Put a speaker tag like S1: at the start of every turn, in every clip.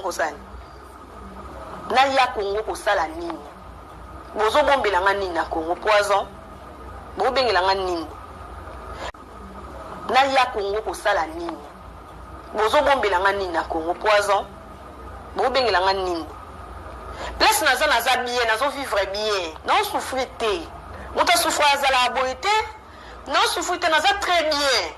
S1: kosala nini? Naya Congo kosala nini? Bozobombela nga nini na Congo? Poison? Bobengela nga nini? Naya Congo kosala nini? Bozobombela nga nini na Congo? Poison? Bobengela nga nini? Place naza, naza bien, nazo vivre bien, nao souffrir te. Moto asouffre azalaka boye te. Nao souffrir te, naza très bien.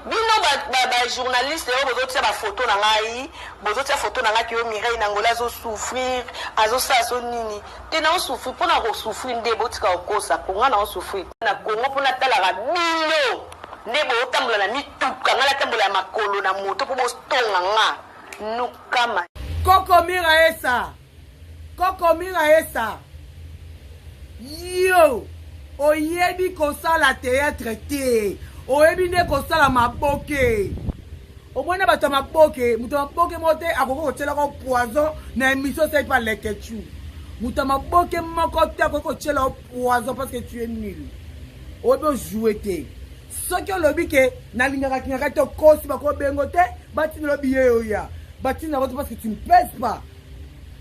S1: Bino ba journaliste oyo bozotia ba photo na ngai, bozotia photo na ngai ke yo Mireille Nangola azo souffrir, azosala so nini te. Nao souffrir mpona kosouffrir nde botika kokosa po ngai nao souffrir na Congo mpo natalaka bino nde botambola na mituka, ngai natambola ya makolo na moto mpo botonga nga nukama.
S2: Koko Mira Esa, Koko Mira Esa, yo oyebi kosala théâtre te, oyebi nde kosala maboke. Omoni na bato ya maboke, moto ya maboke moko te akoki kotielaka poison na émission osali pa Leketchou. Moto ya maboke moko te akoki kotiela poison parce que tu es nul, oyebi ojoue te. Soki olobi ke nalingaka kingaka te, okosi. Bakobengo te, batindela biye oya batinda te parce que tu ne pèses pas.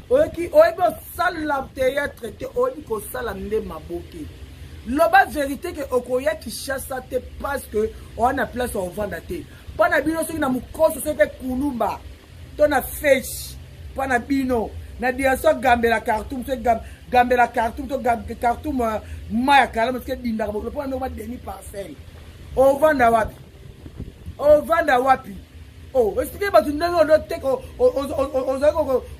S2: Oyoki, oyebi osala théâtre te, oyebi kosala nde maboke. Loba vérité ke okoya Kinshasa te parce que oya na place ovanda te. Mpo na bino, soki na mokoso, soki mpe kulumba to na feshi, mpo na bino na direction Gambela Khartoum, soki Gambela Khartoum to Khartoum ma ya kalamu, soki edindaka bokolo mpo na ndoko ba demi parcelle, ovanda wapi? Ovanda wapi? Oh, explique bato ndenge ozali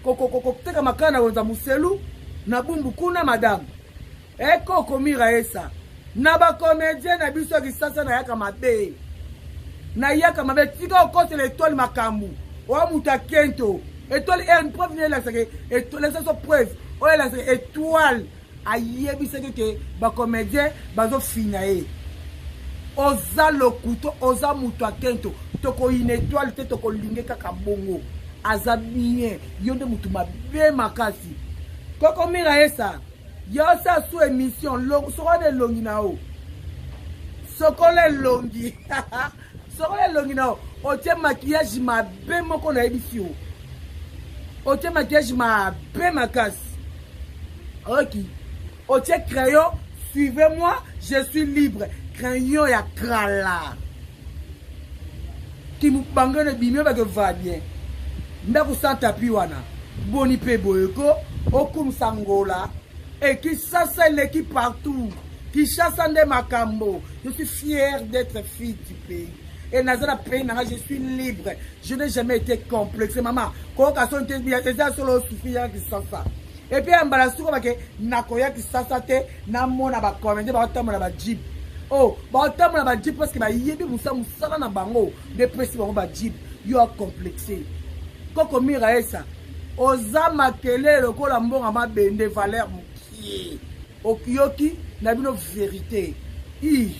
S2: koteka makala na wenza moselu na Bumbu kuna. Madame Ekoko Mira Esa, na bacomédien na biso ya Kisasa, nayaka mabe, nayaka mabe. Tika okosela Étoile makambo oya moto akento Étoile r preuve nini elakisaka? Elakisa so preuve oyo elakisaka Étoile ayebisaki ke bacomédien bazofina ye. Oza lokuto, oza moto akento. Tokoyina Étoile te, tokolinge kaka bongo, aza bien. Yo nde motu mabe makasi. Koko Mira Esa, yo osa su émission, sokola elongi na yo, sokola elongi, sokola elongi na yo. Otie maquillage mabe moko, nayebisi yo, otie maquillage mabe makasi. Oki otie crayon "Suivez-moi, je suis libre", crayon ya krala kimubangano ebimi. Oyebake va bien ndako sans tapis wana. Boni mpe boye ko okumisa Ngola e Kinshasa eleki partout. Kinshasa nde makambo. Je suis fier d'être fille du pays et naza na pays nanga, je suis libre, je n'ai jamais été complexé. Mama, koyoka soni te, eza solo osouffrir yaka Kinshasa. Et puis ya mbala suka bake nakoya Kisasa te, namona bacomédien baotambola bajeep. Oh, baotambola bajeep parce que bayebi mosala na bango nde epesi bango bajeep. Yo acomplexe. Koko Mira Esa, oza makelele lokola mbongo mabende, valeur mokie. Okiyoki na bino vérité i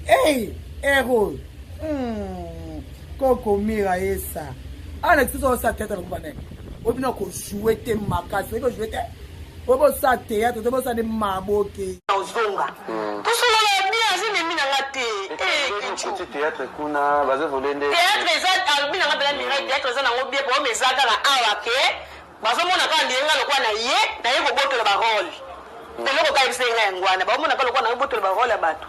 S2: hey, ero Koko Mira Esa, ana Kisasa osala théâtre lokoba nani? Oyebi na kojoue te makasi, oyebi kojoue te, oyebi osala théâtre te, bosala nde maboke.
S1: Ozonga tosolola bien, aza ennemi na nga te.
S3: Kuti théâtre kuna bazovoler nde.
S1: Théâtre eza, alobi nanga mpena Mireille, théâtre eza nango bien. Problème eza kaka awa ke bazomona kaka ndenge nga lokola na ye naye kobotola barole. Eloko kaka yebisa ye ngai yango wana, baomona kaka lokola naye kobotola barole ya bato,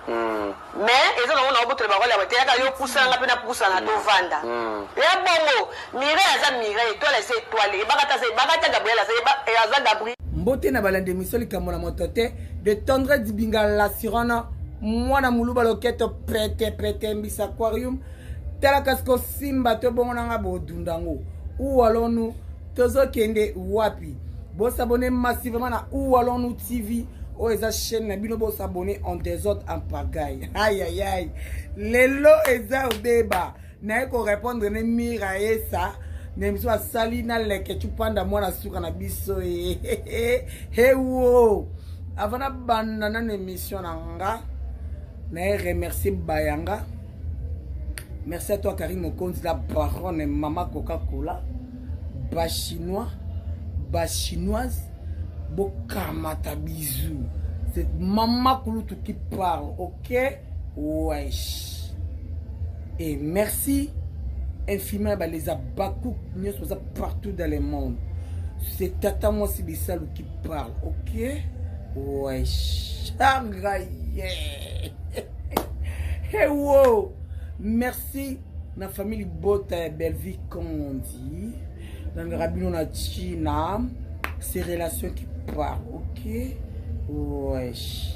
S1: mais eza nango na kobotola barole ya bato. Eyaka yo pusana, nga mpe napusana, tovanda ya bongo. Mireille aza Mireille, Étoile eza Étoile, Ebakata aza Ebakata, Gabriel aza aza Gabriel.
S2: Mbote na balanda émission Likambo na Moto te de Tendre Dibinga Lasirana, mwana moluba loketo pete pete mbisa aquarium. Tala kasi kosimba to bongo nanga bodunda yango. Où allons-nous? Tozokende wapi? Bosabone massivement na Où allons-nous TV oyo eza chaîne na bino. Bosabone en désordre, en pagaille. Ayayay, lelo eza obeba. Naye korépondre ne Mira Esa na émission asali na Leke Cupanda, mwana suka na biso. Hewo, avant nabanda nano émission na nga, naye remercier bayanga. Merci à toi, Karine Mokonzi, la baronne, mama Coca-Cola. Bachinois, bachinoise, bokamata bisou. C'est mama Kulutu qui parle, ok? Wesh. Et merci. Infiniment ya ba les abakouk nyonso baza partout dans le monde. C'est tata mwasi bisalu qui parle, ok? Wesh, yeah. Hey, wow. Merci na famille libota ya Bellevue Kondi. Nalingaka bino na China. Ces relations qui parlent, ok? Wesh.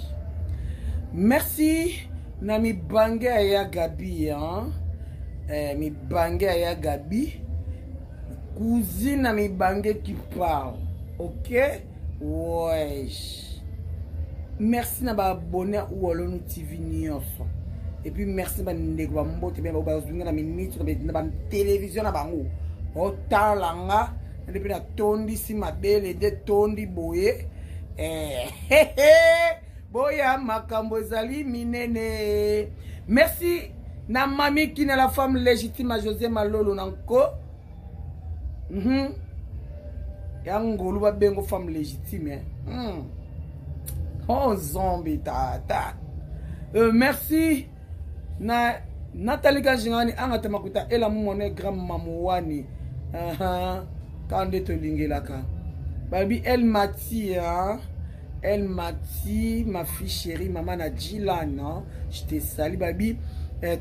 S2: Merci na mibange ya Gabi, hein? Eh, mibange ya Gabi. Cousine na mibange qui parle, ok? Wesh. Merci na ba abonné ya Uwalonu TV nyonso. Et puis merci ba ndeko ba mbote bien ba bazunga na minute na ba télévision na bango. Otala nga nde pe na tondisi mabele nde tondi boye. Eh, boya makambo ezali minene. Merci na mami kina la femme légitime à José Malolo na nko. Ya ngolu babengo femme légitime hein. Oh zombie tata. Merci na Nathalie Kanjingani angata makuta ela mumone grand mamuwani. Kande tolingelaka. Babi El Mati hein. El Mati, ma fille chérie, maman na Jilan, hein? Je te salue, babi.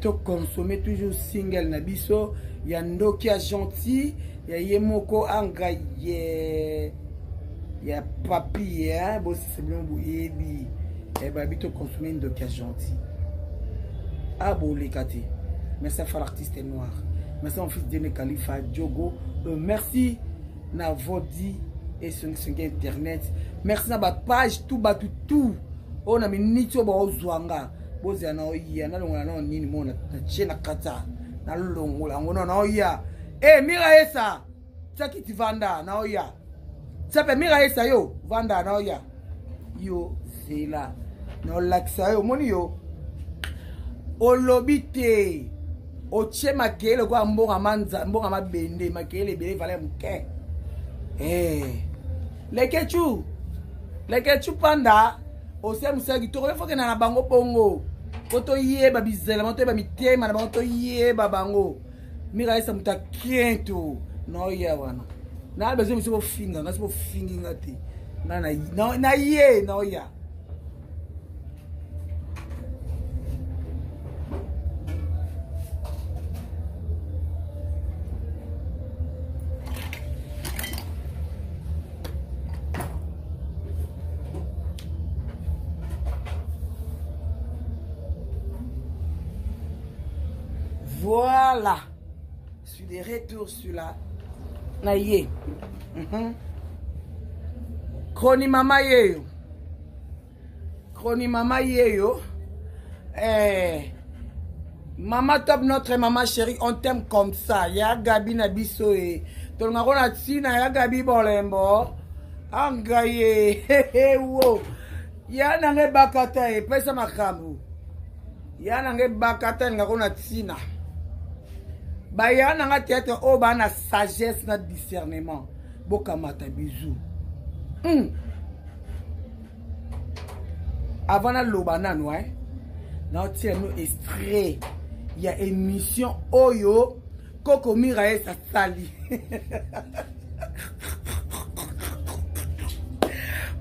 S2: To consommer toujours single na biso. Ya ndoki ya gentil, ya yemoko anga ye ya papi, hein? Bo c'est bien boyebi. Eh babi to consommer ndoki ya gentil. Ah bo lekate. Merci à l'artiste noir. Merci mon fils Dene Khalifa Diogo. Merci na Vodi et songi internet. Merci na ba page tout batu tout. Oh na minute oyo baozwanga. Bozela na oya na longola na nini mo na tie na kata. Na longola ngo na oya. Eh Mira esa. Tia kiti vanda na oya. Tia pe Mira esa yo vanda na oya. Yo zela. Na olakisa yo moni yo. Olobi te. Otie makele kwa mbonga manza mbonga mabende makele ebele valeur moke. Eh. Lekechu. Lekechu panda. Ose musaki toko faut na bango bongo. Po toyeba bizela, bango toyeba mitema na bango toyeba bango. Mira esa muta kiento. Na oya wana. Na besoin biso bofinga, nga so bofingi nga te. Na na na ye na oya. Voilà. Je suis de retour sur la na ye. Chroni mama yeyo. Chroni mama yeyo. Eh. Mama top notre maman chérie, on t'aime comme ça. Ya Gabi na biso e. Tolonga kona tina ya Gabi bolembo. Angaye. Wo. Ya nange bakata e pesa makambo. Ya nange bakata nga kona tina. Ba ya nanga théâtre o ba na sagesse na discernement. Bokamata bisous. Avant na loba nanu hein. Na otia no extrait ya émission oyo Koko Mira esa sali.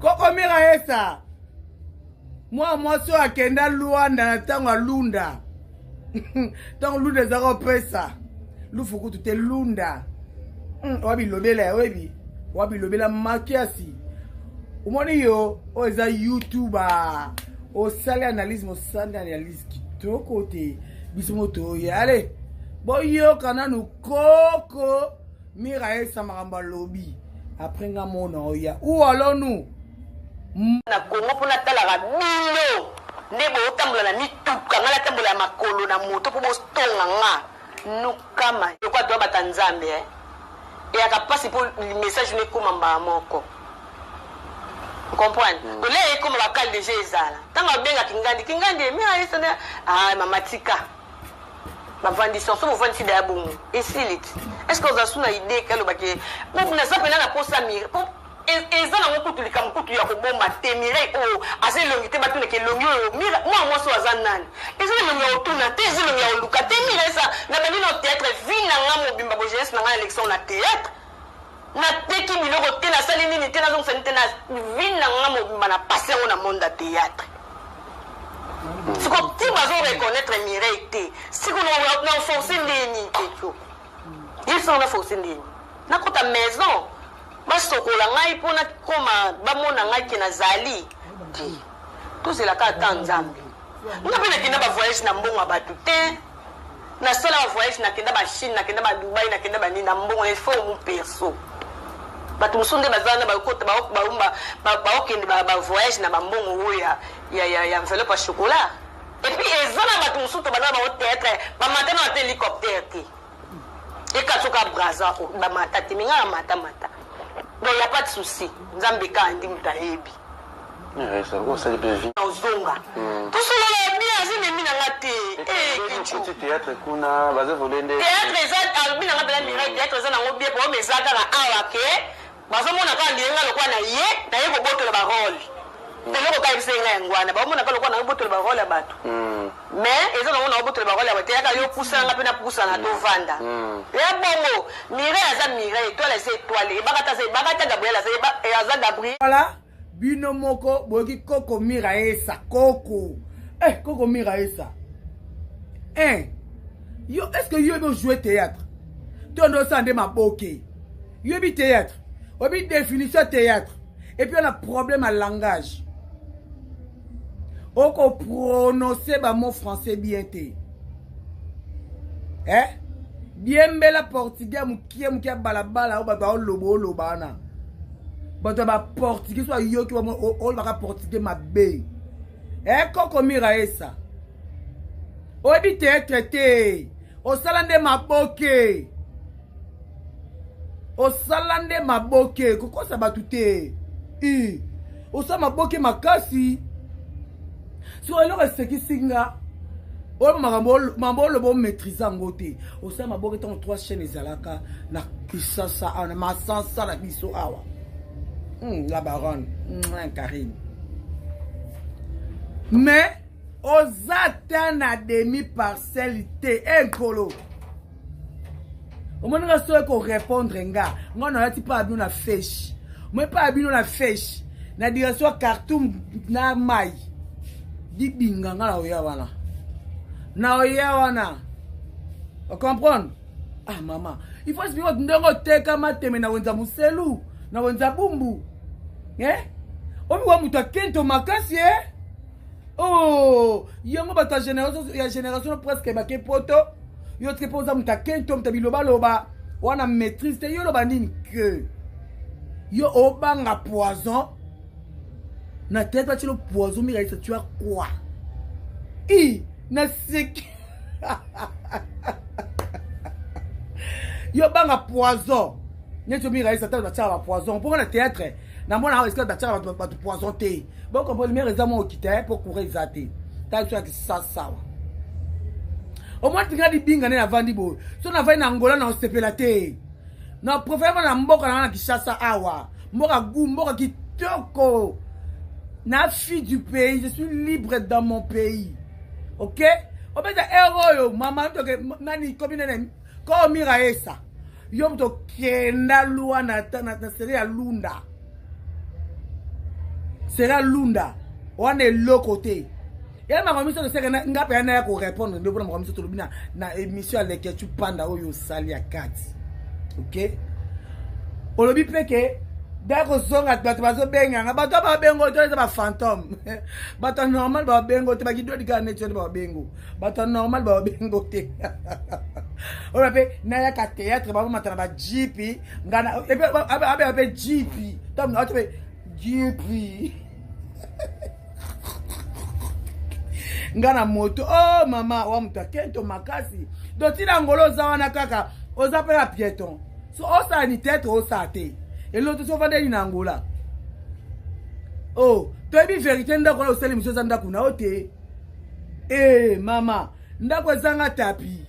S2: Koko Mira esa. Moi mwasi oyo akenda Luanda na ntango ya Lunda. Ntango Lunda ezaka opesa. Lufu kutu te Lunda. Wabi lobela oyebi. Wabi lobela makiasi. Omoni yo oyo eza YouTube. Osali analyse, mosali analyse kitoko te. Biso moto oyo allez. Boyoka nanu Koko Mira esa makambo alobi. Après nga mona oya. Où allons-nous?
S1: Na Congo mpona talaka bino nde botambola na mituka nga natambola ya makolo na moto mpo botonga nga nukama lokola toya bata nzambe eh. Eyaka mpasi mpo message no ekóma mbala moko. Comprendre? Ole ekóma bakale deja ezala. Ntango abenga Kingandi, Kingandi Mira esa nde ah mama tika. Bavandisi so bovandisi daya bongo esili ti. Est-ce que oza su na idée ke alobaki po naza mpena na posa Mira po. Eza nango kutu likambo kutu ya kobomba te. Mireille oyo aza elongi te, batunaka elongi oyo mwana mwasi oyo aza nani? Eza elongi ya kotuna te, eza elongi ya koluka te. Mireille eza nabandi na théâtre vie na nga mobimba, bo jeunesse na nga na lekisa na théâtre, nateki biloko te, nasali nini te, nazongisa nini te, na vie na nga mobimba na passe yango na monde ya théâtre. Siko ti bazo reconnaître Mireille te, siko na force ndeni te, ye soko na force ndeni nakota maison basokola ngai mpo nakoma bamona ngai ke nazali te. Tozelaka ata Nzambe. Nga mpe nakenda bavoyage na mbongo ya bato te, nasala bavoyage, nakenda bachine, nakenda badubai, nakenda banini na mbongo na effort mu perso. Bato mosusu nde baza wana bakota baokende bavoyage na bambongo oyo ya enveloppe ya chocolat. Et puis eza na bato mosusu to banda bango théâtre, bamata na ata hélicoptère te, ekatsoka braza, bamata te. Me ngai namata mata, donc y a pas de souci. Nzambe kaka ndi moto ayebi. Ozonga tosolola bien, aza ennemi na nga te.
S3: Théâtre kuna bazovoler nde.
S1: Théâtre eza, alobi nanga mpena Mireille, théâtre eza nango bien. Problème eza kaka awa ke bazomona kaka ndiye nga lokwa na ye naye kobotola barole. Eloko kaka yebisa ye ngai yango wana, baomona kaka lokwa naye botola barole ya bato. Mais eza nango na obotola barole ya bato, eyaka yo pusana, nga mpe napusana, tovanda ya bongo. Mireille aza Mireille, Étoile eza Étoile, Ebakata aza Ebakata, Gabriel aza Gabriel.
S2: Voilà, bino moko boyoki koko Mira esa koko, eh, koko Mira esa eh. Yo, est ce que yo yebi ojouer théâtre to nde osala nde maboke? Yoyebi théâtre, oyebi définition théâtre, et puis ona problème ya langage, okoprononce bamot français bien te, eh? Diembela portugais mokie mokie ya balabala oyo bato baoloba oloba wana, bato ya baportugais so ayoki olobaka portugais mabe. E koko Mira esa, oyebi théâtre te, osala nde maboke, osala nde maboke, kokosa bato te. I osala maboke makasi. So eloko esekisi nga oyo, makambo oloba omaîtrise yango te. Osala maboke ntango trois chaîne ezalaka na Kisasa awa, na masansa na biso awa. La baronne Karine, mais oza ata na demi parcelle te. E nkolo, omoni nga soki korépondre nga, nga nayati mpa ya bino na feshe, omoni mpa ya bino na feshe na direction ya Khartoum na mai dibinga. Nga na oya wana, na oya wana, ocomprendre? Ah mama, il faut expliquer ndenge otekama teme na wenza moselu na wenza bumbu, eh? Omiwa moto akento makasi, eh? Oh, yango bato ya génération ya génération presque bake poto. Yo tike mpo oza moto akento, moto bilobaloba wana maîtrise te. Yo loba nini ke yo obanga poison na tete, batilo poison. Miraisa, tu as quoi? I naseki yo banga poison neti omiraisa. Ata batiaka bapoison mponga na théâtre, namona awa esika batiaka bato poison te. Bocomprendre, lumière eza mwa okita mpo courant eza te. Tala biso ya Kisasawa, omoi tinga libinga nde navandi boye. So navandi na Angola na osepela te, na préfère na mboka nanga na Kinshasa awa, mboka gu, mboka kitoko, na fille du pays, je suis libre dans mon pays. Ok, obeta ere oyo mama toke nani komi nene ko Mira esa. Yo moto okenda lwa na série ya Lunda, série ya Lunda wana eloko te. Ya makambo miso toseke nga mpe naya korépondre nde mpona makambo miso tolobi na émission ya Leketu Panda oyo osali ya kati. Ok, olobi mpe ke da kozonga, bato bazobenganga, bato babengo te, eza bafantôme. Bato ya normal babengo te, bakidodi kaka neti wana babengo. Bato ya normal babengo te. Oyo mpe nayaka théâtre, bamamata na bajipi ngana abeya mpe jipi ntango mpe jipi nga na moto. Oh mama wa moto akento makasi, donc ntina ngolo oza wana kaka, oza mpe na piéton, so osala ni théâtre osala te eloko te. So ovandeli na Angola, oh, toyebi vérité. Ndako wana osali mosu eza ndako na yo te. E mama, ndako ezanga tapi,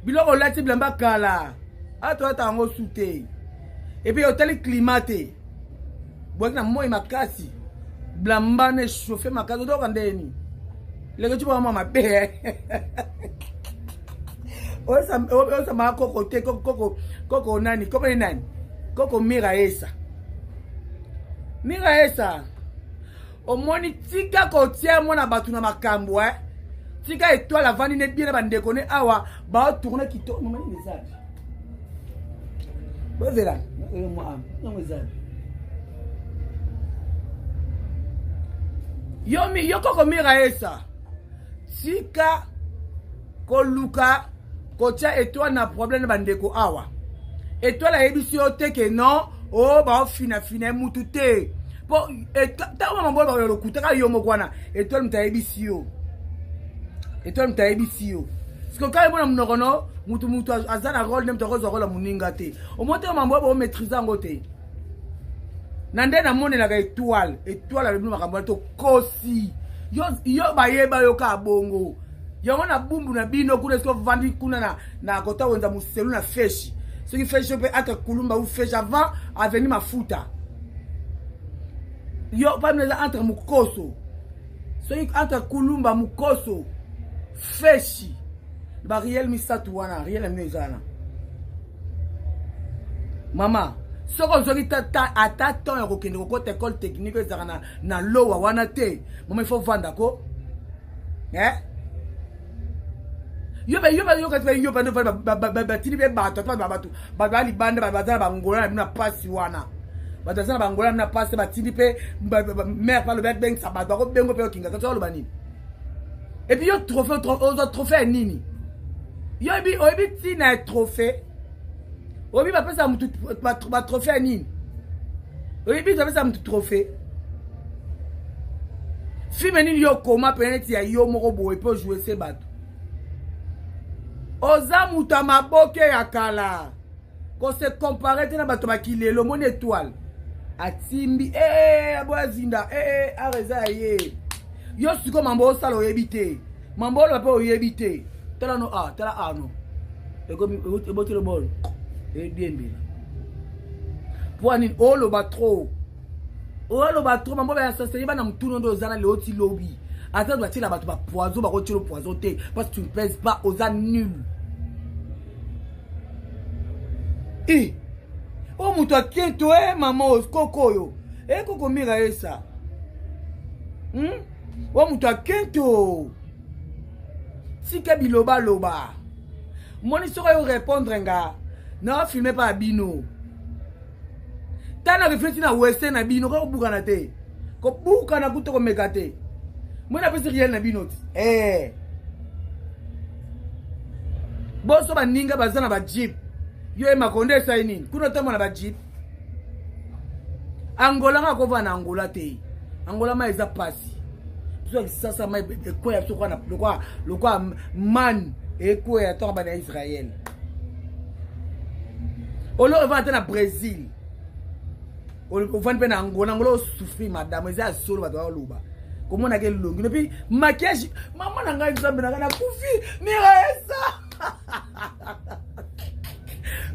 S2: biloko olati bilamba kala, atoyata yango su te. Et puis otali climat te. Bwaki na moi makasi. Blambana echauffe makasi. Odoka ndeni. Leke chupa mwa mabe. Osa ma koko te koko koko nani koko nani koko mira esa. Mira esa. Omoni tika kotia mwana bato na makambo eh. Tika etoile avandi ne bien na bandeko ne awa ba tourner kitoko mama nini eza. Bozela mwa yango eza. Yo mi yo koko mira esa. Tika koluka kotia etoile na problème na bandeko awa. Etoile ayebisi yo te ke non, oh baofinafina ye mutu te. Po ntango mama mbolo bakoya lokuta kaka yo moko wana etoile moto ayebisi yo. Etoile moto ayebisi yo. Siko kaka mona monoko no mutu mutu aza na role nde moto akozwa role ya moninga te. Omoni te mambo oyo maîtrise yango te. Na nde namonelaka etoile, etoile alobi makambo wana tokosi. Yo, yo bayeba yo kaka bongo. Yango na bumbu na bino kuna soki ovandi kuna na, na kota wenza muselu na feshi. Soki feshi mpe ata kulumba ou feshi avant aveni mafuta. Yo pa eza entre mukoso. Soki entre kulumba mukoso feshi ba riel misatu wana riel na bino eza wana. Mama, soki ozwaki ata temps ya kokende kokota école technique ezalaka na, na lowa wana te mama il faut vanda ko eh? yo be yo be yo kasi yo bando batindi be bato ata bato bato ba libanda baza na bangola na bino na pasi wana bato baza na bangola na bino na pasi batindi mpe mare mpe alobi abengisa bato bakobengo mpe okinga kasi oloba nini epuis yo trophée ozwa trophée ya nini yo oyebi oyebi ntina ya trophée oyebi bapesa motu batrophée ya nini oyebi bapesa motu trophée filme nini yo okoma pene neti ya yo moko boye mpe ojoue se bato oza moto ya maboke ya kala kose compare te na bato bakilelo omoni etoile atimbi ee eh, aboya zinda ee eh, ar eza ya ye yo sikoyo mambo osala oyebi te mambo oloba mpe oyebi te tala no a tala a no eboteli bol ediembela mpo nini oloba trop oloba trop mambo ya saseye bana motuna nde oza na leo ti lobi ata batiela bato bapoison bakotiela poison te parce que tu ne pèse pas oza nul e oyo moto aketo e mama koko oyo e koko mira esa hmm? oyo moto akento tika bilobaloba moni soki oyo répondre nga na filme pa bino tana refleti na wese na bino kaka kobukana te kobukana kuta komeka te moi napesi riel na bino ti eh. boso baninga baza na bajeep yo ye makonde esali nini kuna otambola na bajeep angola nga akovanda na angola te angola mai eza pasi biso ya kisasa mai ekweya biso lokola lokola man ekweya ntango bana ya israel olo ovanda te na brésil ovandi mpe na angola angola osouffrir madame eza ya solo bato baoloba komonaka elongi nopi maquillage mama na ngai nzambe na ngai nakufi miraesa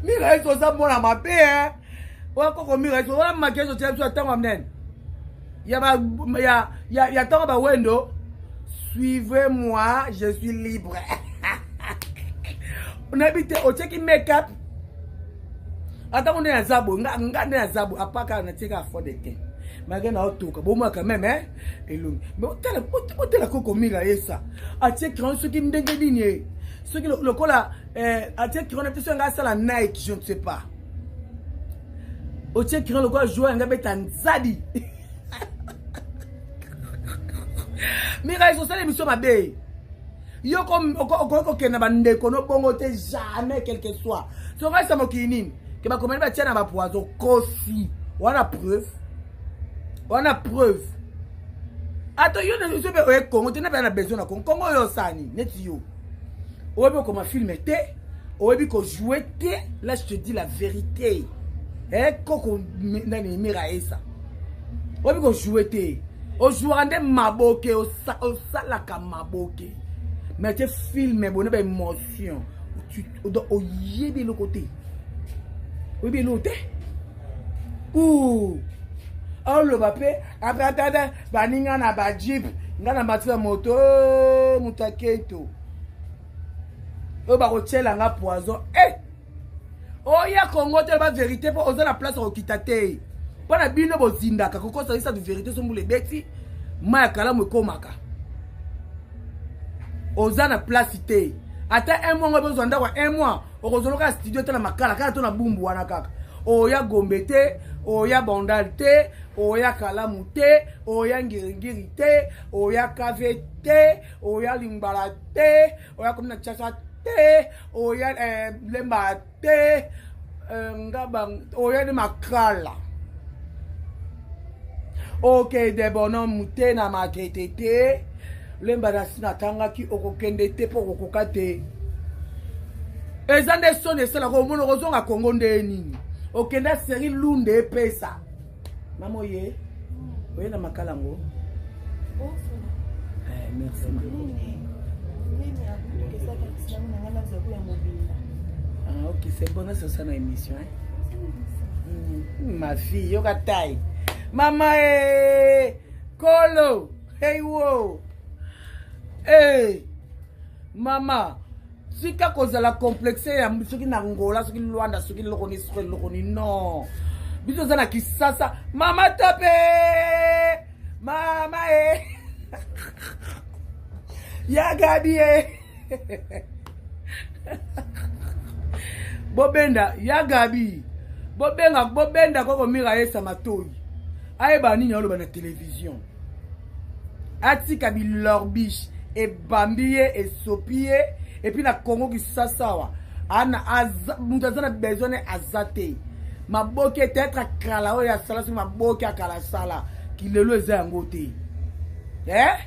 S2: miraesa oza mwana mabe eh? oya koko miraesa wana maquillage otia biso ya ntango ya monene ya, ya, ya ntango bawendo suivez moi je suis libre nayebi te otiaki make up ata ngo nde naza boye nga nga nde naza boye apaka natieka fond de teint malgré na otoka bomwa quand même hein elongi mais otala otala koko mira yesa atie crayon soki ndenge nini ye soki lokola eh, atie crayon na biso nga asala Nike je ne sais pas otie crayon lokola joueur nga beta nzadi mira yesa osala émission mabe yo okoki kokende na bandeko no bongo te jamais quelque soit soki ayisa mokili nini ke bakomani batia na bapoison kosi wana preuve wana preuve ata yo so mpe oye kongo te na besoin na kongo kongo oyo osani neti yo oyebi okoma filme te oyebi kojoue te là je te dis la vérité eh, koko nani mira esa oyebi kojoue te ozwaka nde maboke osalaka maboke mais te filme bone ba émotion oyebi eloko te oyebi eloko te ou Oloba mpe atatata baninga na bajeep, nga na matila moto oh, moto aketo oyo bakotyela nga poison e oya kongo te loba verité mpo oza na place okokita te mpo na bino bozindaka kokosa isatu verité so mbula ebeti mai ya kalamu ekomaka oza na place te ata un mois ngo bozwa ndako ya un mois okozwa kaka studio te na makala kaka to na bumbu wana kaka oya gombe te oya bandal te oya kalamu te oya ngiringiri te oya kave te oya limbala te oya komi na chasa te oya eh, lemba te eh, ngaba oya ni makala okende bonhomme te na matete te lemba nasi natangaki okokende te mpo okokoka te eza nde soni esalaka omona okozonga kongo nde nini okenda seri lunde epesa mama oye oye na makala yango eh, merci ah, ok c'est bon nasosa na émission hein? Mm, ma fille yoka taille mama e eh, kolo hey wo hey. Mama tika kozala complexe ya soki na Angola soki Luanda soki eloko nini soki eloko nini non biso oza na Kisasa mama tope mama e ya Gabi e bobenda ya Gabi bobenga bobenda koko mira yesa matoi ayeba nini aloba na television atika bilorbiche ebambi ye esopi ye epuis na congo kisasa awa moto aza na besoin ne aza te maboke teatre akala oyo asala soki maboke akala asala kilelo eza yango te eh?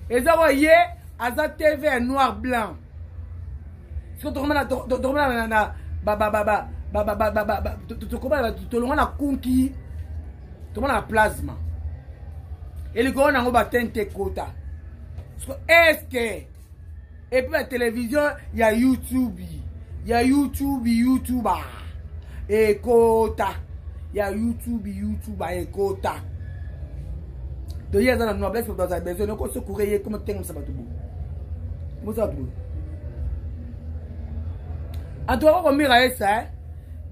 S2: eza oyo ye aza tv ya noir blanc soki tokomana na tolongwa na kunki tomona na plasma elikolo nango batente ekota eske epuis ba télévision ya youtube ya youtube youtuba ekota ya youtube youtuba ekota to ye aza na noblesse bato azala besoin noko sokure ye koma tengamisa bato bo mosa bato bo en tout cas kokomira esa eh?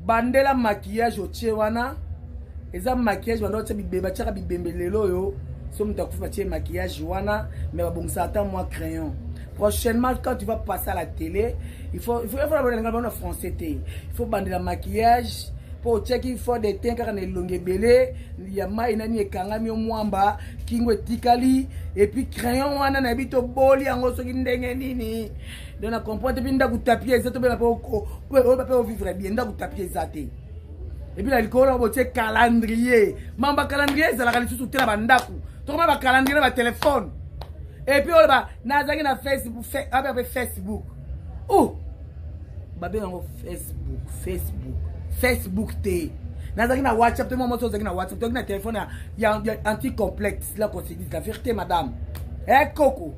S2: bandela maquillage otie wana eza maquillage banda otia bibembe batiaka bibembe lelo oyo so moto akufi batie maquillage wana mais babongisaka ata mwa crayon prochainement quand tu vas passer à la télé il faut il faut il faut na français te il faut bandela maquillage mpo otiaki fond de teint kaka na elongi ebele ya mai nani ekangami yo mwamba kingo etikali epuis crayon wana nayebi toboli yango soki ndenge nini donc na comprendre te mpe ndako tapie eza tobela mpe ovivre bien ndako tapie eza te epuis na likolo nango botie calendrier mamba calendrier ezalaka lisusu te na bandako tokoma bacalendrier na batelefone epuis oyo nazalaki na facebook ape facebook o babenga yango facebook facebook facebook te nazalaki na whatsapp te mwa mwasi ozalaki na whatsapp tozalaki na telefone ya, ya anticomplexe la qu'on se dise la vérité madame e eh, koko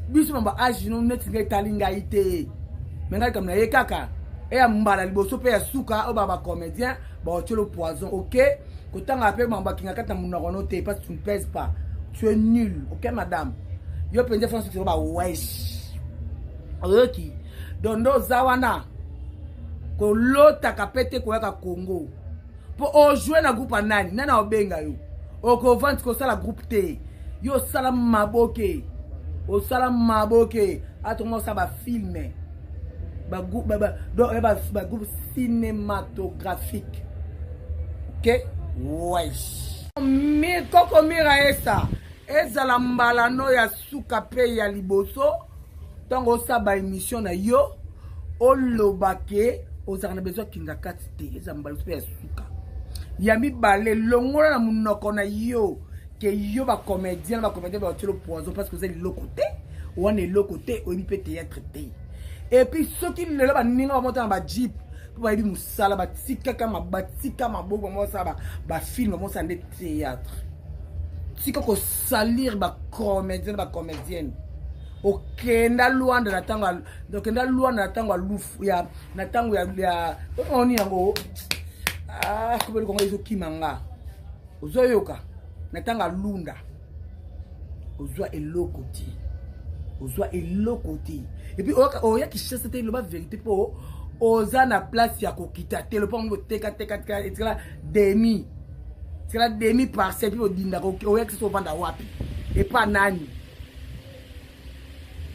S2: biso mamba age no neti ngai etali ngai te me ngai likambo na ye kaka eya mbala liboso mpe ya suka oyo ba bacomédien baotielo poison ok kotanga mpe mambo akinga kati na monoko no te parce que tu ne pèse pas tu es nul ok madame yo mpenza france ba wesh oyoki donc nde oza wana kolotaka mpe te koyaka congo mpo ojoue na groupe ya nani nani aobenga yo okovandi kosala groupe te yo osala maboke osala maboke atonga osala bafilme bagroupe cinématographique ok wesh koko mira esa ezala mbala no ya suka mpe ya liboso ntango osala baémission na yo oloba ke ozalaka na besoin kinga kati te eza mbala mpe ya suka ya mibale longola na monoko na yo ke yo bacomédien na bacomédien baotielo poison parce que oza liloko te wana eloko te oyebi mpe théâtre te epuis soki lelo baninga bamota na bajeep mpo bayebi mosala batikaka batika maboko bamosala bafilme bamosala nde théâtre tika kosalir bacomédien na bacomédienne okenda luanda na ntango okenda luanda na ntango ya lufu ya na ntango ya ya oni yango ah kobeli kongo ezokima nga ozoyoka Na ntango alunda ozwa eloko te, ozwa eloko te. Epuis oya Kinshasa te, loba verité mpo oza na place ya kokita te. Lopango botekateka etikala demi, etikala demi parcelle, mpe bodindaka. Oya Kinshasa ovanda wapi, epa nani?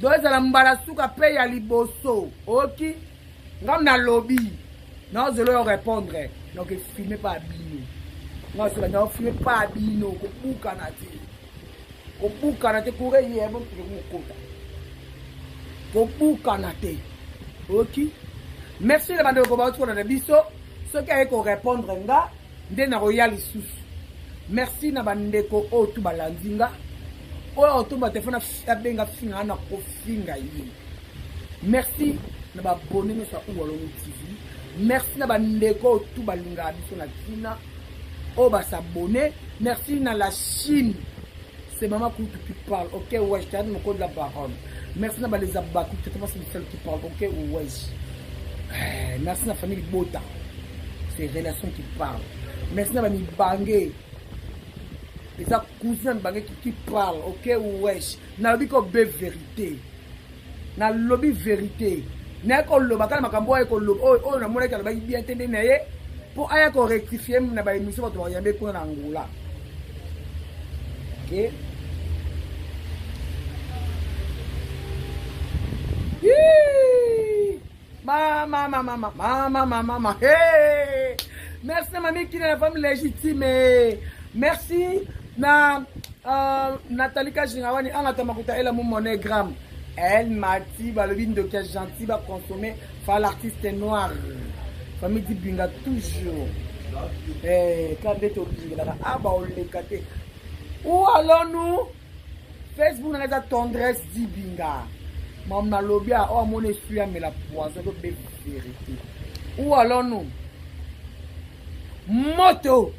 S2: Donc ezala mbala suka mpe ya liboso. Oyoki ngam nalobi, naozela oyo répondre. Donc efilme pa bino, ngasoba naofilme pa bino, kobukana te, kobukana te, kure ye bomokota, kobukana te. Oyoki? Merci na bandeko bauti kolanda biso. Soki aye korépondre nga nde nakoya lisusu. Merci na bandeko oyo tu balandi nga. Oyo otomba telefone abenga finga nga, na kofinga ye. Merci na babone nyonso ya Uwalongo TV. Merci na bandeko oyo tu balingaka biso na ntina oyo basabone. Merci na la Chine, c'est maman Koutou qui parle, ok? Ouais, je t'arrête, mon code de la baronne. Merci na baleza bakou, c'est pas celle qui parle, ok? Ouais, eh, merci na famille Bota, c'est relation qui parle. Merci na bamibange, eza cousin mibange qui parle, ok? Wesh, nalobi ko be vérité, nalobi vérité, naye koloba kaka makambo oyo koloba oyo namonaki alobaki bien te, nde na ye mpo aya korectifie na baémission bato bayambe kuna na Angola. Ok, mama mama mama mama mama, hey! Merci na mami Kina, na femme légitime. Merci na Nathalie Kajinga wani angata makuta ela mu monnaie gramme. Elle m'a dit balobi ndoki ya gentil ba consommer fa l'artiste noir. Famille Dibinga toujours. Eh, ka nde tobingelaka aba oleka te. Où allons-nous? Facebook nanga eza Tendresse Dibinga. Mam nalobi a oyo amoni esui amela poison to be vérité. Où allons-nous? Moto.